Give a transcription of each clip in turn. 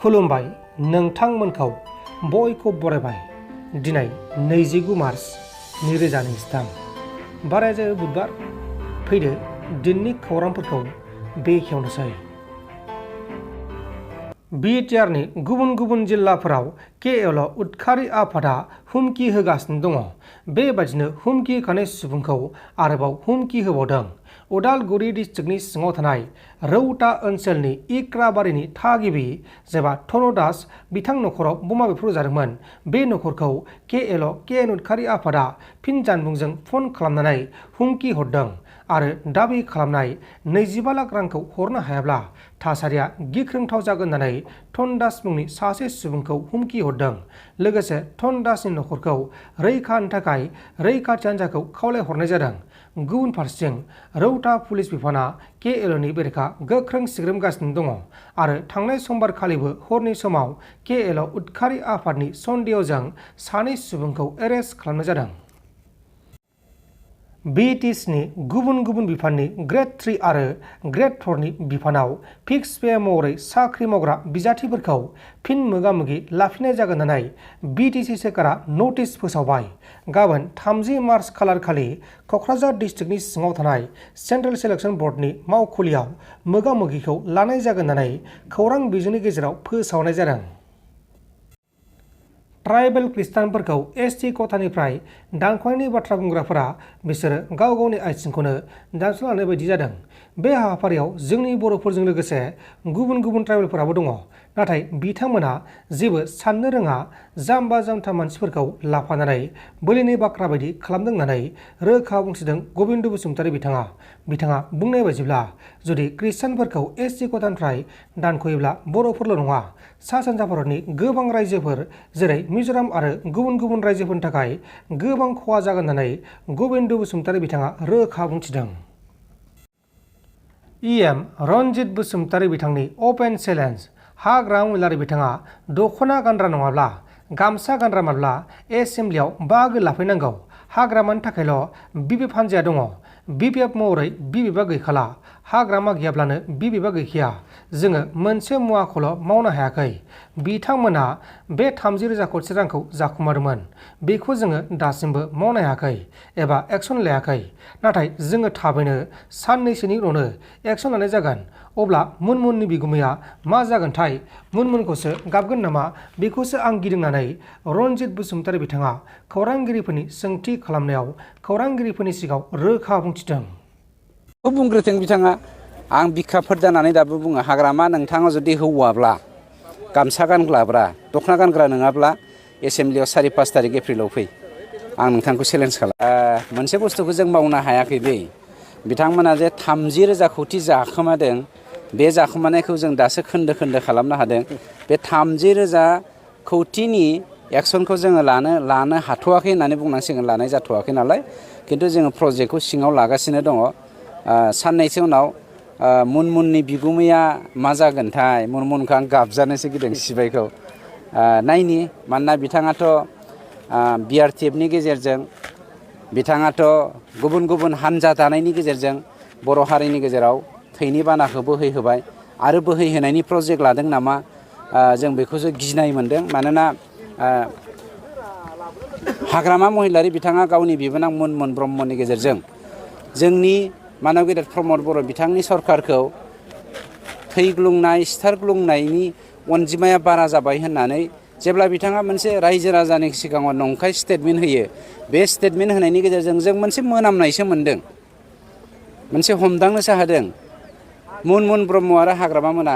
खुलुमबाय नोंथांमोनखौ बयखौ बरायबाय दिनै 29 मार्च 2023 बाराया जायो बुधबार फैदो दिननि खौरांफोरखौ बेखेवनोसै। बिटिआरनि गुबुन गुबुन जिल्लाफोराव KLO उदखारि आफादा हुमखि होगासिनो दङ। बेबादिनो हुमखि होखानाय सुबुंखौ आरोबाव हुमखि होबावदों। उदालगुरि डिस्ट्रिक्टनि सिङाव थानाय रौता ओनसोलनि इक्राबारिनि थागिबि जेबा धनु दास बिथां नखराव बमा बेरफ्रुजादोंमोन। बे नखरखौ KLON उदखारि आफादा फिन जानबुंजों फन खालामनानै हुमखि हरदों आरो दाबि खालामनाय 25 लाख रांखौ हरनो हायाब्ला थासारिया गिख्रंथाव जागोन होननानै धनु दास मुंनि सासे सुबुंखौ हुमखि हरदों। लोगोसे धनु दासनि नखरखौ रैखानि थाखाय रैखाथि हान्जाखौ खावलायहरनाय जादों। गुबुन फारसेथिं रौता पुलिस बिफाना KLOनि बेरेखा गोख्रों सिग्रोमगासिनो दङ आरो थांनाय समबार खालिबो हरनि समाव KLO उदखारि आफादनि सन्देहजों सानै सुबुंखौ एरेस्ट खालामनाय जादों। BTSनि गुबुन गुबुन बिफाननि ग्रेड 3 आरो ग्रेड 4 नि बिफानाव फिक्स पे महरै साख्रि मावग्रा बिजाथिफोरखौ फिन मोगा-मोगि लाफिननाय जागोन होननानै BTC सोरखारा नटिस फोसावबाय। गाबोन 30 मार्च खालारखालि क'क्राझार डिस्ट्रिक्टनि सिङाव थानाय सेन्ट्रेल सिलेक्सन बर्डनि मावखुलियाव मोगा-मोगिखौ लानाय जागोन होननानै खौरां बिजोंनि गेजेराव फोसावनाय जादों। ट्राइबेल खृष्टानफोरखौ ST खथानिफ्राय दानख'नायनि बाथ्रा बुंग्राफोरा बिसोरो गाव गावनि आथिंखौनो दानस'ना लानाय बायदि जादों। बे हाबाफारियाव जोंनि बर'फोरजों लोगोसे गुबुन गुबुन ट्राइबेलफोराबो दङ। नाथाय बिथांमोना जेबो साननो रोङा जाम्बा जाम्था मानसिफोरखौ लाफानानै बोलिनि बाख्रा बायदि खालामदों होननानै रोखा बुंथिदों गबिन्द बसुमतारी बिथाङा बुंनाय बायदिब्ला जुदि खृष्टानफोरखौ ST खथानिफ्राय दानख'योब्ला बर'फोरल' नङा सा सानजा भारतनि गोबां रायजोफोर जेरै मिज'राम आरो गुबुन गुबुन रायजोफोरनि थाखाय गोबां खहा जागोन होननानै गबिन्द बसुमतारी बिथाङा रोखा बुंथिदों। EM रनजित बसुमतारी बिथांनि अपेन चेलेन्ज हाग्रा महिलारि बिथाङा दख'ना गानग्रा नङाब्ला गामसा गानग्रा माब्ला एसेम्ब्लियाव बाहागो लाफैनांगौ। हाग्रामानि थाखायल' BBF हान्जाया दङ। BBF महरै BBFआ गैखाला। हाग्रामा गैयाब्लानो BBFआ गैखाया। जोङो मोनसे मुवाखौल' मावनो हायाखै। बिथांमोना बे 30,000 कोटी रांखौ जाखुमादोंमोन। बेखौ जोङो दासिमबो मावनो हायाखै एबा एक्सन लायाखै। नाथाय जोङो थाबैनो साननैसोनि उनावनो एक्सन लानाय जागोन। अब्ला मुनमुननि बिगुमाया मा जागोनथाय मुनमुनखौसो गाबगोन नामा बेखौसो आं गिदोंनानै रनजित बसुमतारी बिथाङा खौरांगिरिफोरनि सोंथि खालामनायाव खौरांगिरिफोरनि सिगाङाव रोखा बुंथिदों। बुंग्रोथों बिथाङा आं बिखाफोर जानानै दाबो बुङो हाग्रामा नोंथाङा जुदि हौवाब्ला गामसा गानग्राब्रा दख'ना गानग्रा नङाब्ला एसेम्ब्लियाव 4-5 थारिख एप्रिलाव फै आं नोंथांखौ चेलेन्ज खालाम। मोनसे बुस्थुखौ जों मावनो हायाखै दै बिथांमोना जे 30,000 कोटी जाखोमादों बे जाखोमानायखौ जों दासो खोन्दो खोन्दो खालामनो हादों। बे 30,000 कोटीनि एक्सनखौ जोङो लानो हाथ'वाखै होननानै बुंनांसिगोन लानाय जाथ'वाखै नालाय खिन्थु जोङो प्रजेक्टखौ सिङाव लागासिनो दङ। साननैसो उनाव मुनमुननि बिगुमाया मा जागोनथाय मुनमुनखौ आं गाबजानोसो गिदों सिबायखौ नायनि मानोना बिथाङाथ' BRTFनि गेजेरजों बिथाङाथ' गुबुन गुबुन हान्जा दानायनि गेजेरजों बर' हारिनि गेजेराव थैनि बानाखौ बोहैहोबाय आरो बोहैहोनायनि प्रजेक्ट लादों नामा जों बेखौसो गिनाय मोन्दों। मानोना हाग्रामा महिलारि बिथाङा गावनि बिबोनां मुनमुन ब्रह्मनि गेजेरजों जोंनि मानब गेदेर प्रमद बर' बिथांनि सरकारखौ थैग्लुंनाय सिथारग्लुंनायनि अनजिमाया बारा जाबाय होननानै जेब्ला बिथाङा मोनसे रायजो राजानि सिगाङाव नंखाय स्टेटमेन्ट होयो बे स्टेटमेन्ट होनायनि गेजेरजों जों मोनसे मोनामनायसो मोन्दों मोनसे हमदांनोसो हादों। मुनमुन ब्रह्म आरो हाग्रामा मोना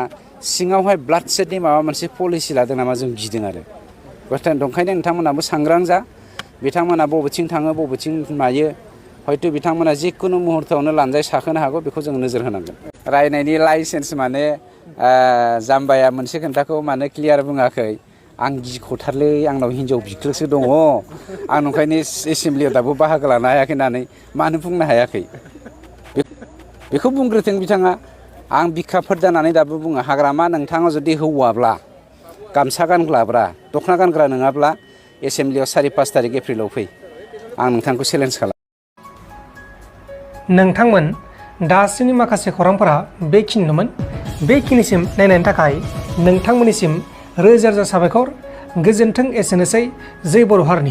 सिङावहाय ब्लाड सेटनि माबा मोनसे पलिसि लादों नामा जों गिदों आरो ओंखायनो नोंथांमोनाबो सांग्रां जा बिथांमोना बबेथिं थाङो बबेथिं मायो हयथ' बिथांमोना जिखुनु मुहुर्तआवनो लानजाय साखोनो हागौ बेखौ जों नोजोर होनांगोन। रायनायनि लाइसेन्स माने जाम्बाया मोनसे खोन्थाखौ मानो क्लियार बुङाखै आं गिख'थारलै आंनाव हिनजाव बिख्लोसो दङ आं ओंखायनो एसेम्ब्लियाव दाबो बाहागो लानो हायाखै होननानै मानो बुंनो हायाखै बेखौ बुंग्रोथों बिथाङा आं बिखाफोर जानानै दाबो बुङो हाग्रामा नोंथाङा जुदि हौवाब्ला गामसा गानग्राब्रा दख'ना गानग्रा नङाब्ला एसेम्ब्लियाव 4-5 थारिख एप्रिलाव फै आं नोंथांखौ चेलेन्ज खालाम। नोंथांमोन दासिमनि माखासे खौरांफोरा बेखिनिनोमोन। बेखिनिसिम नायनायनि थाखाय नोंथांमोननिसिम रोजा रोजा साबायखर। गोजोन्थों। एसेनोसै। जै बर' हारिनि